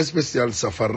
spécial safar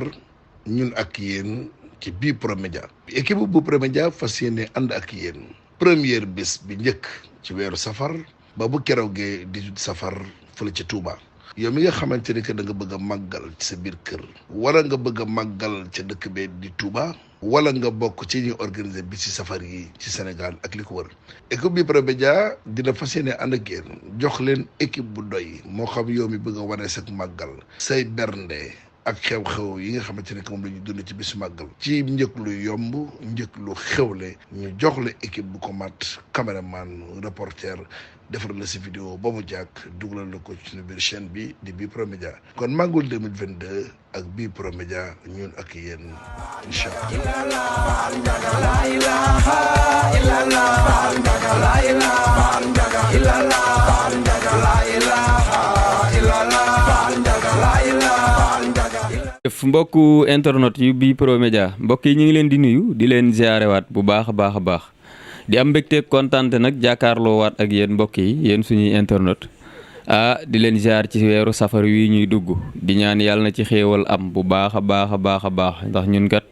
ñun ak yéen ci bii Promédia équipe bu Promédia fas yéene ànd ak yéen première bés bi njëkk ci weeru safar ba bu keroogee 18 safar fële ca Touba. yow mi nga xamante ni que da nga bëgg a màggal ci sa biir kër wala nga bëgg a màggal ca dëkk bee di Touba wala nga bokk ci ñuy organiser bi ci safar yi ci Sénégal ak li ko wër équipe bi Promédia dina fas yéene ànd ak yéen jox leen équipe bu doy moo xam yow mi bëgg a wane sa màggal say bernde ak xew-xew yi nga xamante ne que moom la ñu dund ci bisu màggal ci njëkk lu yomb njëkk lu xewle ñu jox la équipe bu ko mat caméraman reporter defar la si vidéo ba mu jàkk dugalal la ko ci suñu biir chaîne bi di bii Promédia kon màggul 2022 ak bii Promédia ñun ak yéen incha mbokku internet yu bii Promédia mbokk yi ñu ngi leen di nuyu di leen ziarewaat bu baax a baax a baax di am mbégte kontaante nag jàkkaarloo waat ak yéen mbokk yi yéen suñuy internet di leen ziar ci weeru safar wi ñuy dugg di ñaan yàlla na ci xéewal am bu baax a baax a baax a baax ndax ñun kat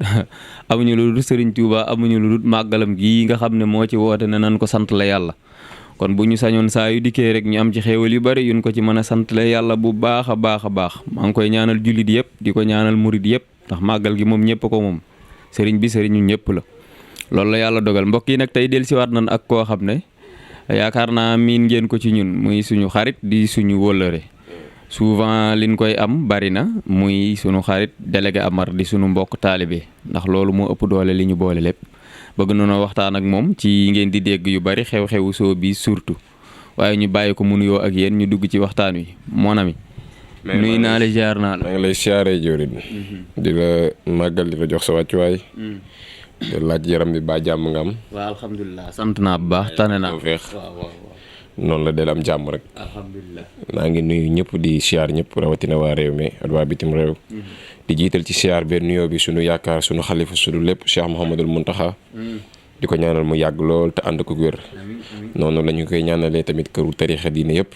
amuñu lu dul Serigne Touba amuñu lu dul màggalam gii nga xam ne moo ci woote ne nan ko sant la yàlla kon bu ñu sañoon saa yu dikkee rek ñu am ci xéewal yu bari yuñ ko ci mën a sant la yàlla bu baax a baax a baax maa ngi koy ñaanal jullit yëpp di ko ñaanal murit yëpp ndax màggal gi moom ñëpp ko moom sëriñ bi sëriñu ñëpp la loolu la yàlla dogal mbokk yi nag tey dellusiwaat nañ ak koo xam ne yaakaar naa miin ngeen ko ci ñun muy suñu xarit di suñu wóllëre souvent liñ koy am bari na muy suñu xarit délégué Amar di suñu mbokk taalibe ndax loolu moo ëpp doole li ñu boole lépp bëgg nañoo waxtaan ak moom ci ngeen di dégg yu bari xew-xewu soo bi surtout waaye ñu bàyyi ko mu nuyoo ak yéen ñu dugg ci waxtaan wi mon ami nuyu naa la ziar naa la. maa ngi lay siyaaree joorin di la màggal di la jox sa wàccuwaay. di laaj yaram bi ba jàmm nga am. waaw alhamdulilah sant naa bu baax tane naa. waaw noonu la del am jàmm rek. alhamdulilah. maa ngi nuyu ñëpp di siyaar ñëpp rawatina waa réew mi ak waa bitim réew. di jiital ci siyaar benn nuyoo bi sunu yaakaar sunu xalifa sunu lépp Cheikh Mouhamadul Mountakha. di ko ñaanal mu yàgg lool te ànd ko wér. noonu la ñu koy ñaanalee tamit këru tariixa diine yëpp.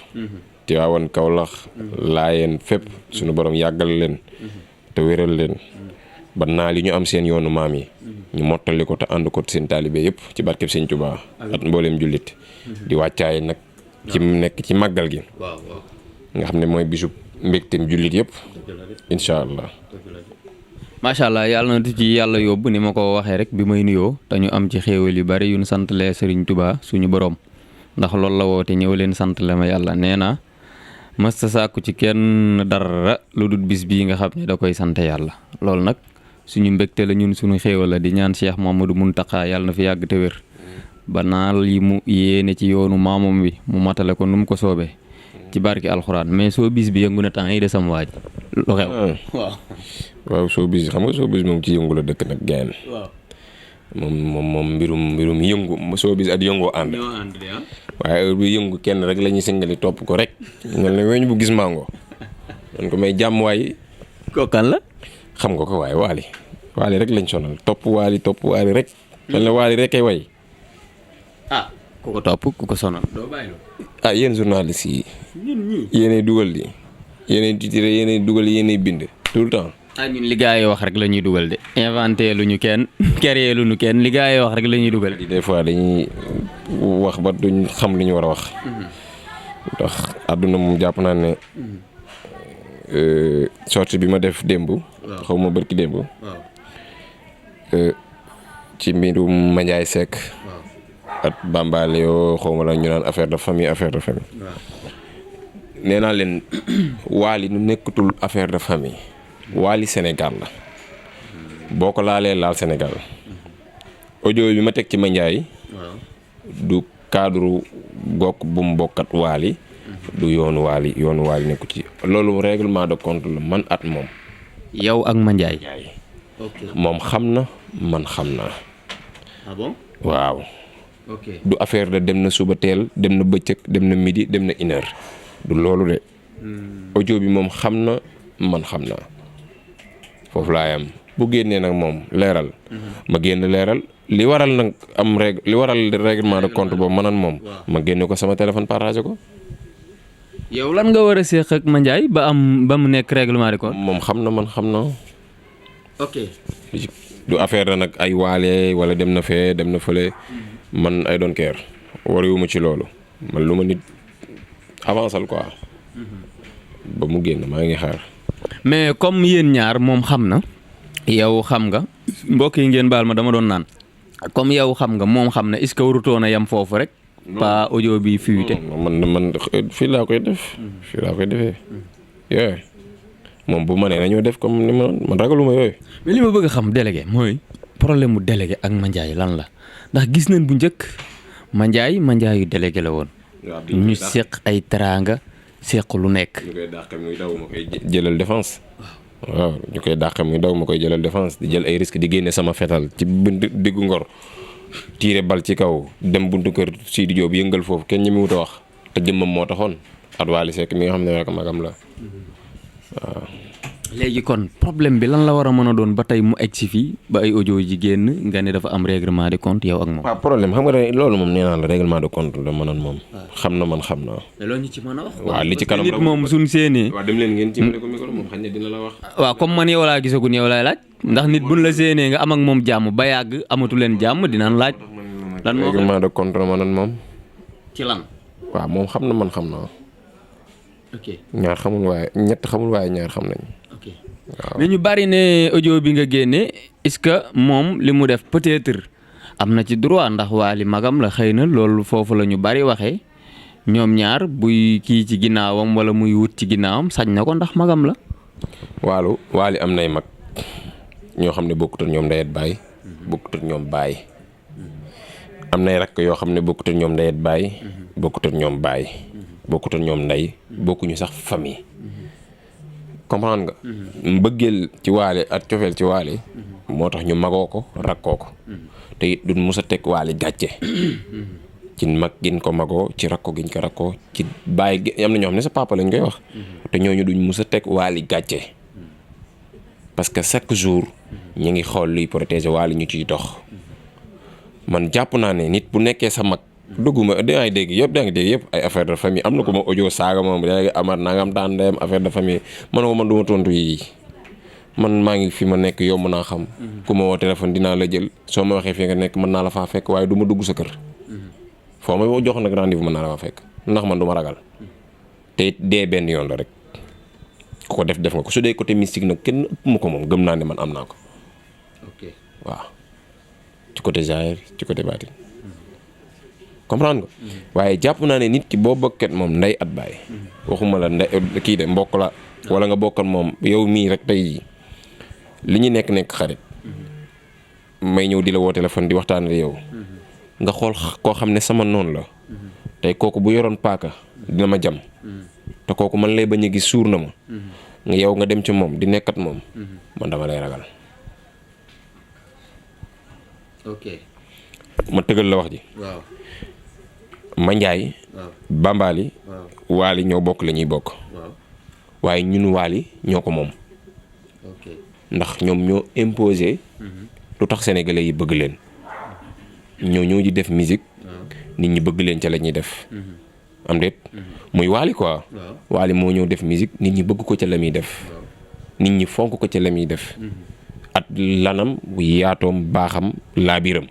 Tiwaawan Kawlax Laayeen fépp sunu borom yàggal leen. te wéral leen. ba naa li ñu am seen yoonu maam yi. ñu mottali ko te ànd ko seen taalibe yëpp ci barkeb Sëñ Tuubaa ak mbooleem jullit. di wàccaay nag ci nekk ci màggal gi. nga xam ne mooy bisu mbégteem jullit yëpp. incha allah. macha allah yàlla na ci yàlla yóbbu ni ma ko waxee rek bi may nuyoo te ñu am ci xéewal yu bari yu ñu santalee Serigne Touba suñu borom ndax loolu la woote ñëw leen santale ma yàlla nee naa mësta sàkku ci kenn dara lu dul bis bii nga xam ne da koy sant yàlla loolu nag suñu mbégte la ñun suñu xéewal la di ñaan Cheikh Mamadou Mountakha yàlla na fi yàgg te wér ba naal yi mu yéene ci yoonu maamam wi mu matale ko nu mu ko soobee ci barki alxuraan mais soo bis bi yëngu na temps yi de sama waaj lu xew waaw soo bis xam nga soo bis moom ci yëngu la dëkk nag gayen moom mbirum yëngu soo bis at yëngoo ànd waaye heure bi yëngu kenn rek la ñuy singali topp ko rek mel ne weñ bu gis mango doon ko may jàmm waay kookan la xam nga ko waaye waali rek lañ sonal topp waali rek mel ne waali rek ay way ku ko topp ku ko sonal doo bàyyi yéen journaliste yi yéenay dugal di yéenay titre yéenay dugal yéenay bind tout le temps ñun li gaa yi wax rek la ñuy dugal de inventé lu ñu kenn créé lu ñu kenn li gaa yi wax rek la ñuy dugal des fois dañuy wax ba duñ xam li ñu war a wax ndax àdduna moom jàpp naa ne sortie bi ma def démb xaw ma bërki démb ci mbirum Mandiaye Seck ak Bambaale yoo xaw ma la ñu naan affaire de famille nee naa leen Wally nu nekkatul affaire de famille Wally Sénégal la boo ko laalee laal Sénégal audio bi ma teg ci Mandiaye du cadre bokk bu mu bokkat Wally du yoonu Wally nekku ci loolu règlement de compte la man at moom yow ak Mandiaye moom xam na man xam naa waaw du affaire de dem na suba teel dem na bëccëg dem na midi dem na une heure du loolu de audio bi moom xam na man xam naa foofu laa yam bu génnee nag moom leeral ma génn leeral li waral nag li waral règlement de compte boobu manan moom ma génne ko sama téléphone partagé ko yow lan nga war a séq ak Mandiaye ba mu nekk règlement de compte. moom xam na man xam na. ok. du affaire la nag ay waale wala dem na fee dem na fële man I don't care wariwuma ci loolu man lu ma nit avancal quoi. ba mu génn maa ngi xaar. mais comme yéen ñaar moom xam na. yow xam nga mbokk yi ngeen baal ma dama doon naan comme yow xam nga moom xam na est-ce que warutoon a yem foofu rek. pas audio bi fuité. man fii laa koy def. fii laa koy defee. yooyu moom bu ma nee nañoo def comme ni man ragaluma yooyu. mais li ma bëgg a xam délégué mooy problème mu délégué ak Mandiaye lan la ndax gis nañ bu njëkk Mandiaye yu délégué la woon. ñu seq ay teraanga seq lu nekk. ñu koy dàq muy daw ma koy jëlal défense. waaw ñu koy dàq muy daw ma koy jëlal défense di jël ay risque di génne sama fetal ci diggu Ngor. tiire bal ci kaw dem buntu kër Sidi Diop yëngal foofu kenn ñi mu wut a wax te jëmmam moo taxoon at Wally Seck mi nga xam ne rek magam la waaw. léegi kon problème bi lan la war a mën a doon ba tey mu egg si fii ba ay audio ji génn nga ne dafa am règlement de compte yow ak moom. waaw problème xam nga ne loolu moom nee naa la règlement de compte la mënoon moom. xam na man xam naa. te loolu ñu ci mën a wax. waaw li ci kanam nit moom suñ séenee. waaw dem leen ngeen ci mën ko micro moom xëy na dina la wax. waaw comme man yow laa gisagun yow laay laaj ndax nit buñ la séenee nga am ak moom jàmm ba yàgg amatu leen jàmm dinaan laaj. lan moo règlement de compte la mënoon moom. ci lan. waaw moom xam na man xam naa. ok ñaar xamul waaye ñett xamul waaye ñaar xam nañ. ok mais ñu bari ne audio bi nga génne est-ce que moom li mu def peut-être am na ci droit ndax Wally magam la xëy na loolu foofu la ñu bari waxee ñoom ñaar buy kii ci ginnaawam wala muy wut ci ginnaawam sañ na ko ndax magam la. Wally am nay mag ñoo xam ne bokkut ak ñoom ndeyet baay bokkut ak ñoom baay am nay rakk yoo xam ne bokkut ak ñoom ndeyet baay bokkut ak ñoom baay bokkut ak ñoom ndey bokkuñu sax famille. comprendre nga. mbëggeel ci Wally ak cofeel ci Wally moo tax ñu magoo ko rakkoo ko te it duñ mus a teg Wally gàcce ci mag giñ ko magoo ci rakko giñ ko rakkoo ci bàyyi gi am na ñoo xam ne sa papa lañ koy wax te ñooñu duñ mus a teg Wally gàcce parce que chaque jour ñu ngi xool luy protéger Wally ñu ciy dox man jàpp naa ne nit bu nekkee sa mag. dugguma dangay dégg yëpp ay affaire de famille am na ko ma audio saaga moom léegi Amar nangam daan dem affaire de famille man ko man du ma tontu yi man maa ngi fi ma nekk yomb naa xam ku ma woo téléphone dinaa la jël soo ma waxee fi nga nekk mën naa la faa fekk waaye du ma dugg sa kër foo ma jox nag rendez-vous mën naa la faa fekk ndax man du ma ragal te it dee benn yoon la rek ku ko def nga ko su dee côté mystique nag kenn ëpp ma ko moom gëm naa ne man am naa ko. ok waaw ci côté zahir ci côté baatin comprendre nga. waaye jàpp naa ne nit ki boo bokket moom ndey at baay. waxuma la ndey kii de mbokk la wala nga bokkat moom yow mii rek tey li ñu nekk xarit. may ñëw di la woo téléphone di waxtaan ak yow. nga xool koo xam ne sama noonu la. tey kooku bu yoroon paaka dina ma jam. te kooku man lay bañ a gis suur na ma. nga yow nga dem ci moom di nekkat moom. man dama lay ragal. ok. ma tëgal la wax ji. waaw. Mandiaye. waaw Bambaly. waaw Wally ñoo bokk la ñuy bokk. waaw. waaye ñun Wally ñoo ko moom. ok. ndax ñoom ñoo imposé. lu tax sénégalais yi bëgg leen. ñoo di def musique. nit ñi bëgg leen ca la ñuy def. am déet. muy Wally quoi. Wally moo ñëw def musique nit ñi bëgg ko ca la muy def. nit ñi fonk ko ca la muy def. at lanam yaatoom baaxam laabiram.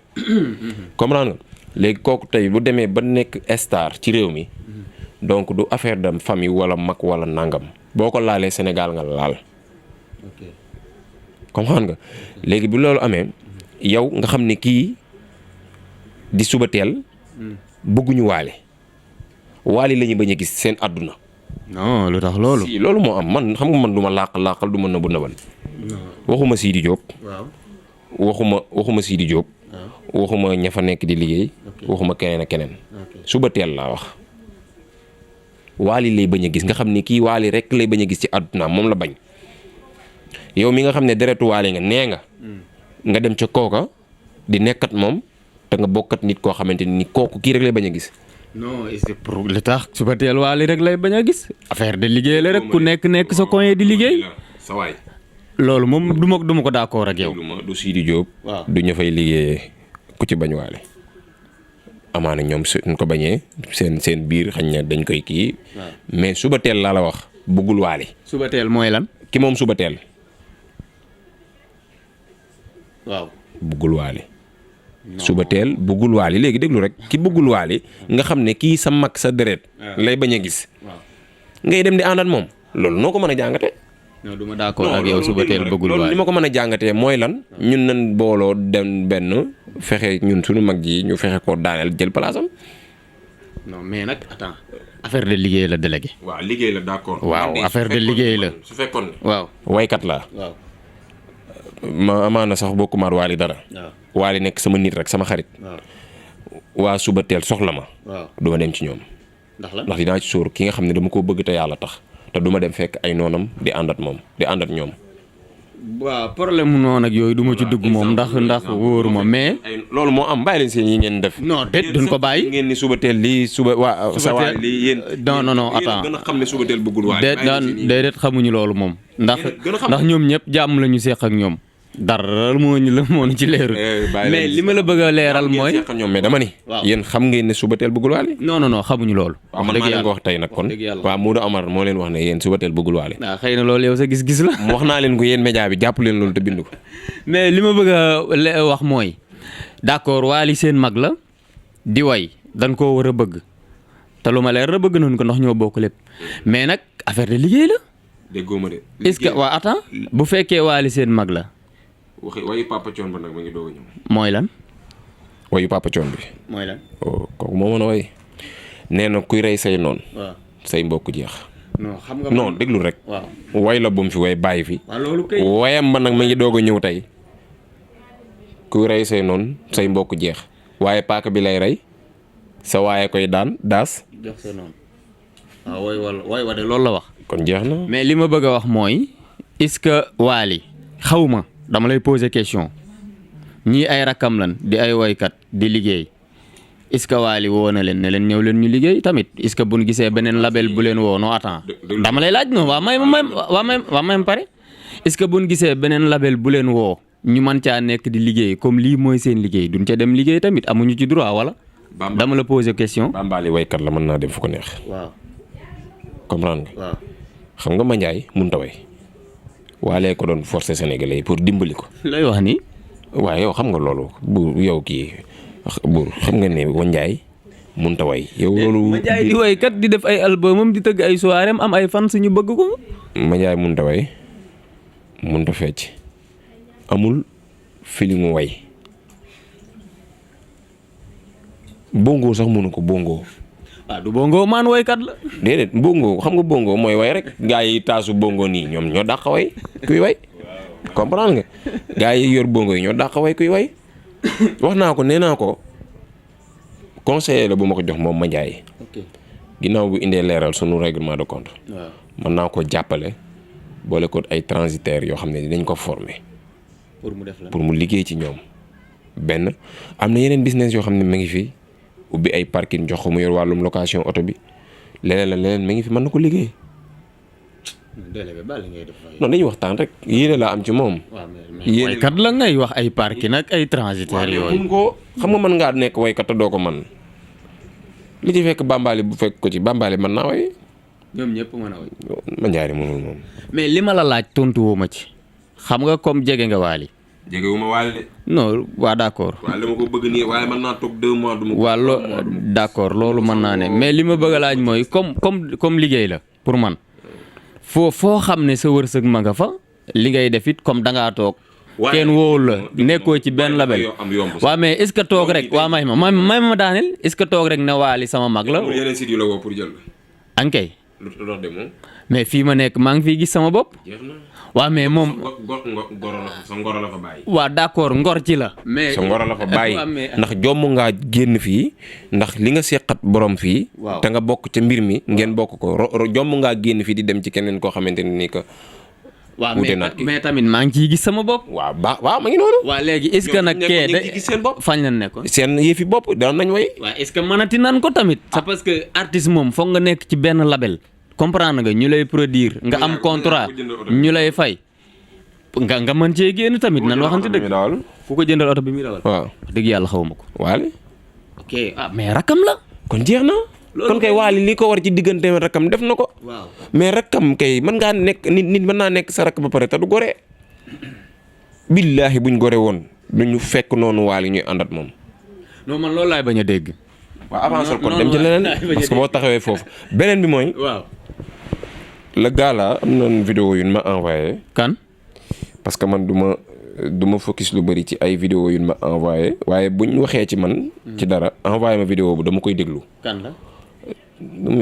comprendre nga léegi kooku tey bu demee ba nekk star ci réew mi. donc du affaire de famille wala mag wala nangam boo ko laalee Sénégal nga laal. comprendre nga léegi bu loolu amee yow nga xam ne kii di suba teel. bëgguñu Wally la ñu bañ a gis seen àdduna. non lu tax loolu. si loolu moo am man xam nga man du ma làqal du ma nëbal. waxuma Sidi Diop. waaw waxuma Sidi Diop. waxuma ña fa nekk di liggéey. waxuma keneen ak keneen. suba teel laa wax. Wally lay bañ a gis nga xam ni kii Wally rek lay bañ a gis ci àddunaam moom la bañ. yow mi nga xam ne deretu Wally nga nee nga. nga dem ca kooka di nekkat moom te nga bokkat nit koo xamante ni kooku kii rek lay bañ a gis. non c'est pour li tax suba teel Wally rek lay bañ a gis. affaire de liggéey la rek ku nekk sa coin di liggéey. sa waay. loolu moom du ma ko d'accord ak yow. du Sidi Diop. du ña fay liggéeyee ku ci bañ Wally. amaana ñoom suñ ko bañee seen biir xañ na dañ koy kii. mais suba teel laa la wax bëggul waali. suba teel mooy lan. ki moom suba teel. waaw bëggul waali. suba teel bëggul waali léegi déglu rek ki bëggul waali nga xam ne kii sa mag sa deret lay bañ a gis. ngay dem di àndaat moom loolu noo ko mën a jàngate. non du ma d'accord ak yow suba teel bëggul waali loolu li ma ko mën a jàngatee mooy lan. ñun nañ booloo dem benn fexe ñun suñu mag ji ñu fexe koo daaneel jël place am. non mais nag attends affaire de liggéey la délégué. waaw liggéey la d'accord. waaw affaire de liggéey la su fekkoon waaw waykat laa. waaw ma amaana sax bokkumaat waali dara. waali nekk sama nit rek sama xarit. waa suba teel soxla ma. du ma dem ci ñoom. ndax dinaa ci sóor ki nga xam ne dama koo bëgg te yàlla tax te du ma dem fekk ay noonam di àndat ñoom. waaw problème mu noonu ak yooyu du ma ci dugg moom ndax wóoruma mais. loolu moo am bàyyi leen seen yi ngeen def. non déet duñ ko bàyyi. ngeen ni suba teel lii suba waa sa waali lii yéen. non attends gën a xam ne suba teel bëggul waali. déedéet xamuñu loolu moom. ndax ñoom ñëpp jàmm la ñu seq ak ñoom. dara moo ñu ci leerul. mais li ma la bëgg a leeral mooy. mais dama ni. yéen xam ngeen ne suba teel bëggul waali. non xamuñu loolu. waaw man maa leen ko wax tey nag kon. waaw Modou Amar moo leen wax ne yéen suba teel bëggul waali. waaw xëy na loolu yow sa gis-gis la. wax naa leen ko yéen média bi jàpp leen loolu te bind ko. mais li ma bëgg a wax mooy d'accord waali seen mag la di way dañ koo war a bëgg te lu ma leer la bëgg nañ ko ndax ñoo bokk lépp mais nag affaire de liggéey la. déggoo ma de. est-ce que waa attends bu fekkee waali seen mag la. wayu Papa Thione ba nag ma ngi doog a ñëw. mooy lan. wayu Papa Thione bi. mooy lan. kooku moo mën a way. nee na kuy rey say noon. say mbokk jeex. non xam nga non déglu rek. waaw way la bu mu fi way bàyyi fi. waaw loolu kay. wayam ba nag ma ngi doog a ñëw tey. kuy rey say noon say mbokk jeex. waaye paaka bi lay rey. sa waaye koy daan daas. jox sa noonu. waaw way wa de loolu la wax. kon jeex na. mais li ma bëgg a wax mooy est-ce que waali xaw ma. dama lay poser question ñii ay rakkam lan di ay woykat di liggéey est-ce que waali woo na leen ne leen ñëw leen ñu liggéey tamit est-ce que buñ gisee beneen label bu leen woo non attends dama lay laaj non waa may pare est-ce que buñ gisee beneen label bu leen woo ñu mën caa nekk di liggéey comme lii mooy seen liggéey duñ ca dem liggéey tamit amuñu ci droit wala. dama la poser question. Bambaali woykat la mën naa dem fu ko neex. waaw. comprendre nga. waaw. xam nga Mandiaye mënut a way. waalee ko doon forcer sénégalais yi pour dimbali ko. lay wax ni. waaye yow xam nga loolu bu yow kii bu xam nga ne Mandiaye mënut a way. yow loolu Mandiaye di way kat di def ay albumam di tëgg ay soirée am ay fans ñu bëgg ko. Mandiaye mënut a way mënut a fecc amul feelingu way. bongo sax mënu ko bongo. du bongo maan woykat la. déedéet bongo xam nga bongo mooy way rek gaa yi taasu bongo nii ñoom ñoo dàq way kuy way comprendre nga gaa yi yor bongo yi ñoo dàq way kuy way wax naa ko nee naa ko conseiller la bu ma ko jox moom Mandiaye. ginnaaw bu indee leeral sunu règlement de compte. mën naa ko jàppale boole ko ay transitaires yoo xam ne dinañ ko former. pour mu liggéey ci ñoom. benn am na yeneen business yoo xam ne ma ngi fi. ubbi ay parking jox ko mu yor wàllum location oto bi leneen mi ngi fi mën na ko liggéey. non dañuy waxtaan rek yéene laa am ci moom. yéene kat la ngay wax ay parking ak ay transitaires yooyu. mun ko xam nga mën ngaa nekk waykat te doo ko man li ci fekk Bambaali bu fekk ko ci Bambaali mën naa way. ñoom ñëpp mën a way. Mandiaye mënul moom. mais li ma la laaj tontu woo ma ci. xam nga comme jege nga waali. jegewuma waale de. non waa d'accord. waaw dama ko bëgg nii waaye mën naa toog 2 mois du ma. waaw d'accord loolu mën naa ne mais li ma bëgg a laaj mooy comme liggéey la pour man foo xam ne sa wërsëg ma nga fa li ngay def it comme da ngaa toog. kenn woowul la nekkoo ci benn label. waaw mais est-ce que toog rek waa may ma daaneel est-ce que toog rek ne waali sama mag la. yeneen site yu la woo pour jël la. ankay. lu tax de moom. mais fii ma nekk maa ngi fiy gis sama bopp. waaw mais moom sa ngoro la fa bàyyi. waaw d'accord ngor ci la. mais sa ngoro la fa bàyyi ndax jomm ngaa génn fii ndax li nga seqat borom fii. te nga bokk ca mbir mi ngeen bokk ko jomm ngaa génn fii di dem ci keneen koo xamante ne nii que. waaw mais tamit maa ngi ciy gis sama bopp. waaw ma ngi noonu. waaw léegi est-ce que nag kee de fañ la nekkoon. seen yëfi bopp daan nañ way. waaw est-ce que mënati nan ko tamit. c'est parce que artiste moom foog nga nekk ci benn label. comprendre nga ñu lay produire nga am contrat ñu lay fay nga mën cee génn tamit nan waxante dëgg. ku ko jëndal oto bi muy dawal. waaw dëgg yàlla xaw ma ko. waale. ok mais rakam la. kon jeex na. kon kay Wally li ko war ci diggante rakam def na ko. waaw mais rakam kay mën ngaa nekk nit mën naa nekk sa rakk ba pare te du gore. billaahi buñ gore woon duñu fekk noonu Wally ñuy àndat moom. non man loolu laay bañ a dégg. waaw avancé kon dem ci leneen parce que boo taxawee foofu beneen bi mooy. waaw. le gars là am na vidéo yu ma envoyé. kan. parce que man du ma focus lu bëri ci ay vidéo yu ma envoyé waaye buñ waxee ci man. ci dara envoyé ma vidéo bu dama koy déglu. kan la.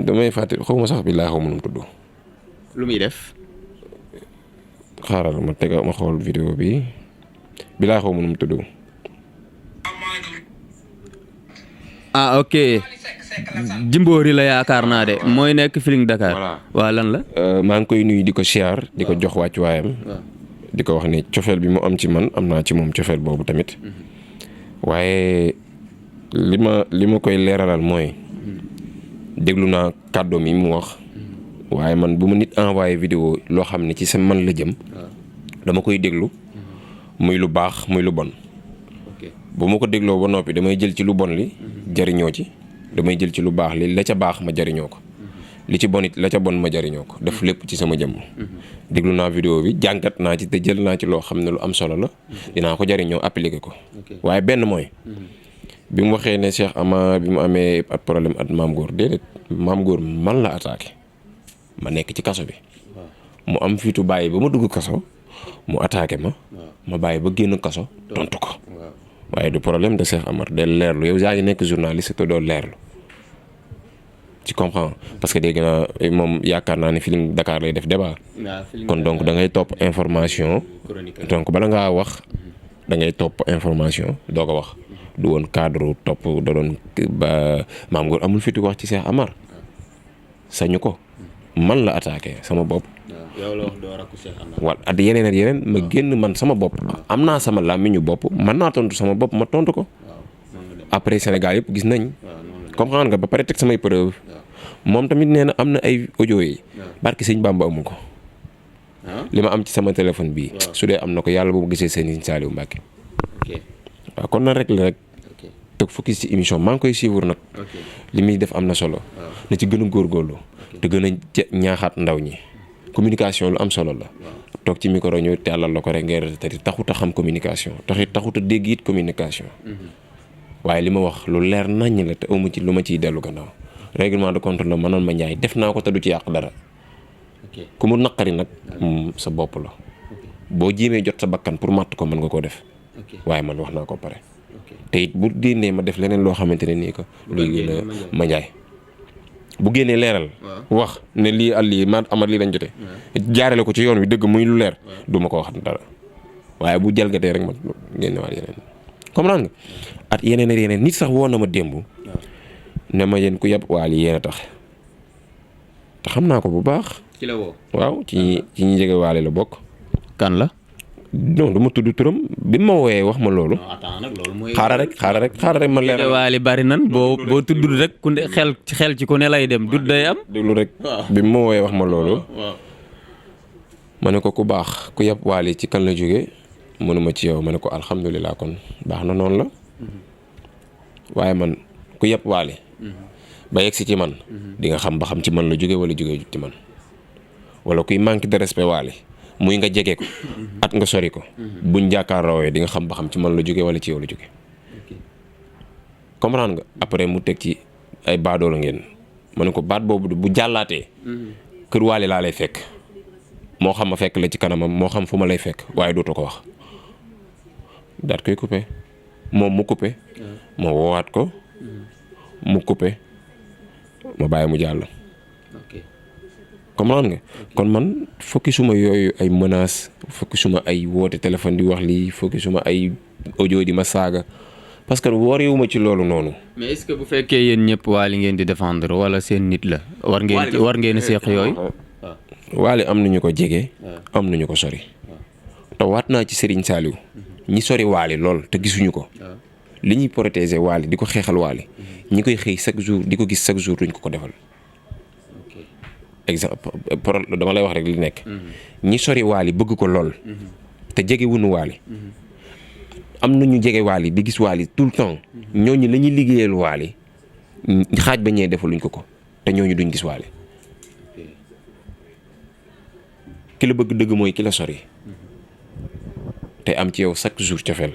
damay fàtte xaw ma sax billaahi xaw ma nu mu tudd. lu muy def. xaaral ma tega ma xool vidéo bi billaahi xaw ma nu mu tudd. ah ok Jimbori la yaakaar naa de mooy nekk Feeling Dakar. voilà waa lan la. maa ngi koy nuyu di ko siyaar di ko jox wàccuwaayam. di ko wax ni cofeel bi mu am ci man am naa ci moom cofeel boobu tamit. waaye li ma koy leeralal mooy. déglu naa kàddoom yi mu wax. waaye man bu ma nit envoyé vidéo loo xam ne ci sa man la jëm. dama koy déglu. muy lu baax muy lu bon. bu ma ko dégloo ba noppi damay jël ci lu bon li jariñoo ci damay jël ci lu baax li la ca baax ma jariñoo ko li ci bon it la ca bon ma jariñoo ko def lépp ci sama jëmm. déglu naa vidéo bi jàngat naa ci te jël naa ci loo xam ne lu am solo la dinaa ko jariñoo appliquer ko waaye benn mooy bi mu waxee ne Cheikh Amar bi mu amee at problème at Mame Goor déedéet Mame Goor man la attaqué ma nekk ci kaso bi mu am fiitu bàyyi ba ma dugg kaso mu attaqué ma bàyyi ba génn kaso tontu ko. waaye du problème de Cheikh Amar del leerlu yow yaa ngi nekk journaliste te doo leerlu tu comprends parce que dégg naa moom yaakaar naa ne Feeling Dakar lay def débat kon donc da ngay topp information donc bala ngaa wax da ngay topp information doo ko wax du woon cadre topp da doon ba Mame Goor amul fitu wax ci Cheikh Amar sañu ko man la attaqué sama bopp. yow la wax doo rakku Cheikh Amar. wala at yeneen ma génn man sama bopp am naa sama làmmiñu bopp man naa tontu sama bopp ma tontu ko après Sénégal yëpp gis nañ comprendre nga ba pare teg samay preuve moom tamit nee na am na ay audio yi barki sëñ Bamba amu ko li ma am ci sama téléphone bii su dee am na ko yàlla boobu gisee sëñ Saliou Mbacké waaw kon na rek la rek teg focus ci émission maa ngi koy suivre nag li muy def am na solo na ci gën a góorgóorlu te gën a ñaaxaat ndaw ñi communication lu am solo la toog ci micro ñu tàllal la ko rek ngay retetati taxut a xam communication taxut a dégg it communication waaye li ma wax lu leer naññ la te amu ci lu ma ciy dellu gannaaw règlement de compte la mënoon ma ñaay def naa ko te du ci yàq dara ku mu naqari nag sa bopp la boo jéemee jot sa bakkan pour matt ko mën nga koo def waaye man wax naa ko pare te it bu génnee ma def leneen loo xamante ne nii ko luy gën a ma njaay bu génnee leeral wax ne lii ak lii ma amat lii lañ jote jaarale ko ci yoon wi dëgg muy lu leer du ma ko wax dara waaye bu jalgatee rek ma génne waat yeneen comprendre nga at yeneen nit sax woon na ma démb ne ma yéen ku yab Wally yéen a tax te xam naa ko bu baax ci la woo waaw ci ñi jege Wally la bokk kan la non du ma tudd turam bi ma wooyee wax ma loolu. xaaral rek ma leeral. Wally bari nan boo tudd rek ku ne xel ci ku ne lay dem dut day am. déglu rek bi ma wooyee wax ma loolu. ma ne ko ku baax ku yab Wally ci kan la jógee mënuma ci yow ma ne ko alhamdulilah kon baax na noonu la. waaye man ku yab Wally ba yegg si ci man. di nga xam ba xam ci man la jógee wala jógee ci man. wala kuy manque de respect Wally muy nga jege ko at nga sori ko buñ jàkkaarloowee di nga xam ba xam ci man la jóge wala ci yow la jóge comprendre nga après mu teg ci ay baadoola ngeen ma ne ko baat boobu bu jàllaatee kër Wally laa lay fekk moo xam ma fekk la ci kanamam moo xam fu ma lay fekk waaye dootu ko wax daat koy coupé moom mu coupé ma woowaat ko mu coupé ma bàyyi mu jàll comprendre nga kon man fokki suma yooyu ay menaces fokki suma ay woote téléphone di wax lii fokki suma ay audio di ma saaga parce que wariwuma ci loolu noonu. mais est-ce que bu fekkee yéen ñëpp Wally ngeen di défendre wala seen nit la war ngeen seeq yooyu. Wally am nañu ko jege. am nañu ko sori. te waat naa ci Serigne Saliou ñi sori Wally lool te gisuñu ko. li ñuy protéger Wally di ko xeexal Wally ñi koy xëy chaque jour di ko gis chaque jour duñ ko defal. exemple dama lay wax rek li nekk ñi sori Wally bëgg ko lool te jege wuñu Wally am na ñu jege Wally di gis Wally tout le temps ñooñu la ñuy liggéeyal Wally xaaj ba ñee defaluñ ko te ñooñu duñ gis Wally. ki la bëgg dëgg mooy ki la sori te am ci yow chaque jour cofeel.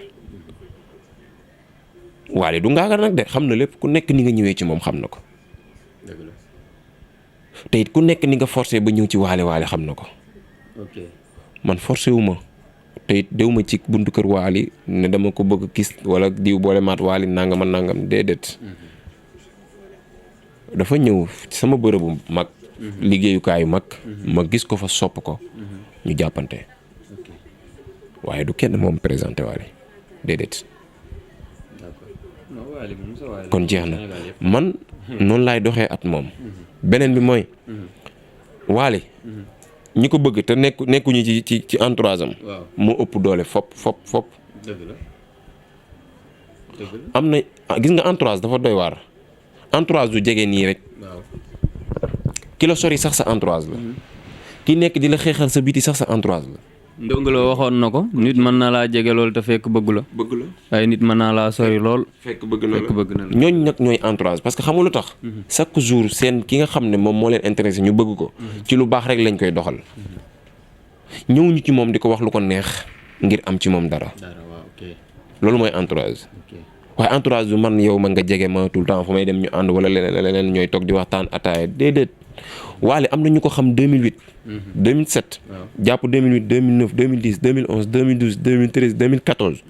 Wally du ngaaga nag de xam na lépp ku nekk ni nga ñëwee ci moom xam na ko te it ku nekk ni nga forcé ba ñëw ci Wally xam na ko. man forcé wu ma te it dew ma ci buntu kër Wally ne dama ko bëgg gis wala diw boole maat Wally nangam ak nangam déedéet. dafa ñëw sama bërëbu mag. liggéeyukaayu mag. ma gis ko fa sopp ko. ñu jàppante. waaye du kenn moom présenté Wally déedéet. kon jeex na man noonu laay doxee at moom. beneen bi mooy. Wally ñi ko bëgg te nekkuñu ci entourage am. moo ëpp doole fop. dëgg la am na gis nga entourage dafa doy waar. entourage du jege nii rek. ki la sori sax sa entourage la. ki nekk di la xeexal sa biti sax sa entourage la. Ndongo Lo waxoon na ko nit mën na laa jege lool te fekk bëgg la. waaye nit mën naa laa sori lool. fekk bëgg na la ñooñu nag ñooy entourage parce que xam nga lu tax. chaque jour seen ki nga xam ne moom moo leen intéressé ñu bëgg ko. ci lu baax rek lañ koy doxal. ñëwuñu ci moom di ko wax lu ko neex ngir am ci moom dara. loolu mooy entourage. waaye entourage bi man yow ma nga jege ma tout le temps fu may dem ñu ànd wala leneen ñooy toog di waxtaan ataaya déedéet. Wally am na ñu ko xam 2008. 2007. jàpp 2008 2009 2010 2011 2012 2013 2014.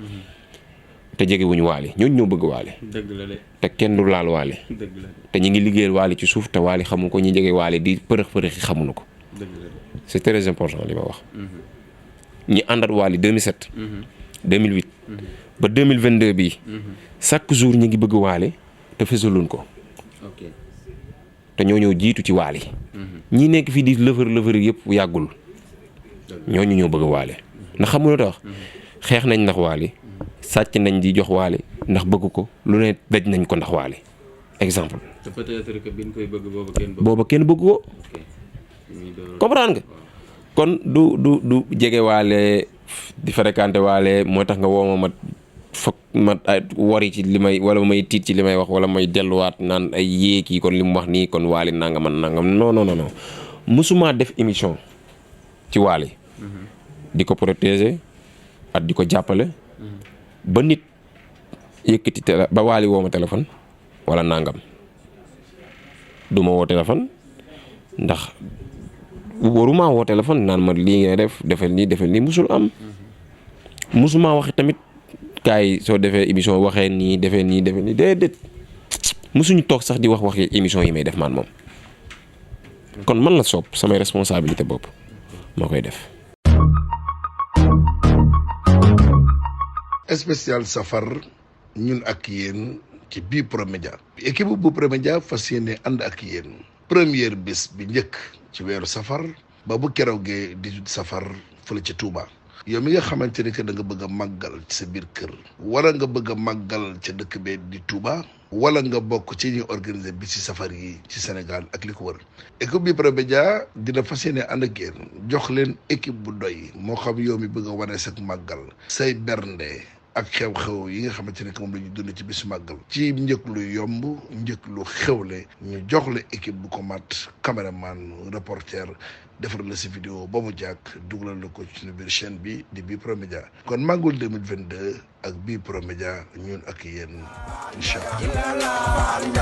te jege wuñu Wally ñooñu ñoo bëgg Wally. dëgg la de. te kenn du laal Wally. dëgg la te ñi ngi liggéeyal Wally ci suuf te Wally xamu ko ñi jege Wally di përëx xamuñu ko. dëgg la de. c'est très important li ma wax. ñi àndat Wally 2007. 2008. ba 2022 bii. chaque jour ñi ngi bëgg Wally te fesaluñ ko. te ñoo ñëw jiitu ci Wally. ñi nekk fii di lëfër yëpp yàggul. ñooñu ñoo bëgg Wally. ndax xam nga lu tax xeex nañ ndax Wally sàcc nañ di jox Wally ndax bëgg ko lu ne daj nañ ko ndax Wally exemple. te peut-être que biñ koy bëgg booba kenn bëgg ko. comprendre nga. kon du jege Wally di fréquenté Wally moo tax nga woo ma foog ma wari ci li may wala may tiit ci li may wax wala may delluwaat naan ay yéeg yi kon li mu wax nii kon Wally nangam non musuma def émission ci Wally di ko protéger at di ko jàppale ba nit yëkkati ba Wally woo ma téléphone wala nangam du ma woo téléphone ndax waruma woo téléphone naan ma lii ngay def defal nii musul am. musuma wax tamit kaay soo defee émission waxee nii defee nii déedéet musuñu toog sax di wax émission yi may def man moom. kon man la soob samay responsabilité bopp moo koy def. spécial safar ñun ak yéen ci bii Promédia. équipe bu Promédia fas yéene ànd ak yéen. première bés bi njëkk ci weeru safar ba bu keroogee 18 safar fële ci Touba. yow mi nga xamante ne que da nga bëgg a màggal ci sa biir kër wala nga bëgg a màggal ca dëkk bee di Touba wala nga bokk ci ñuy organiser bi ci safar yi ci Sénégal ak li ko wër équipe bi Promédia dina fas yéene ànd ak yéen jox leen équipe bu doy moo xam yow mi bëgg a wane sa màggal say bernde ak xew-xew yi nga xamante ne que moom la ñu dund ci bisu màggal ci njëkk lu yomb njëkk lu xewle ñu jox la équipe bu ko mat caméraman reporter defar la si vidéo ba mu jàkk dugalal la ko ci suñu biir chaîne bi di bii Promédia kon màggul 2022 ak bii Promédia ñun ak yéen incha allah.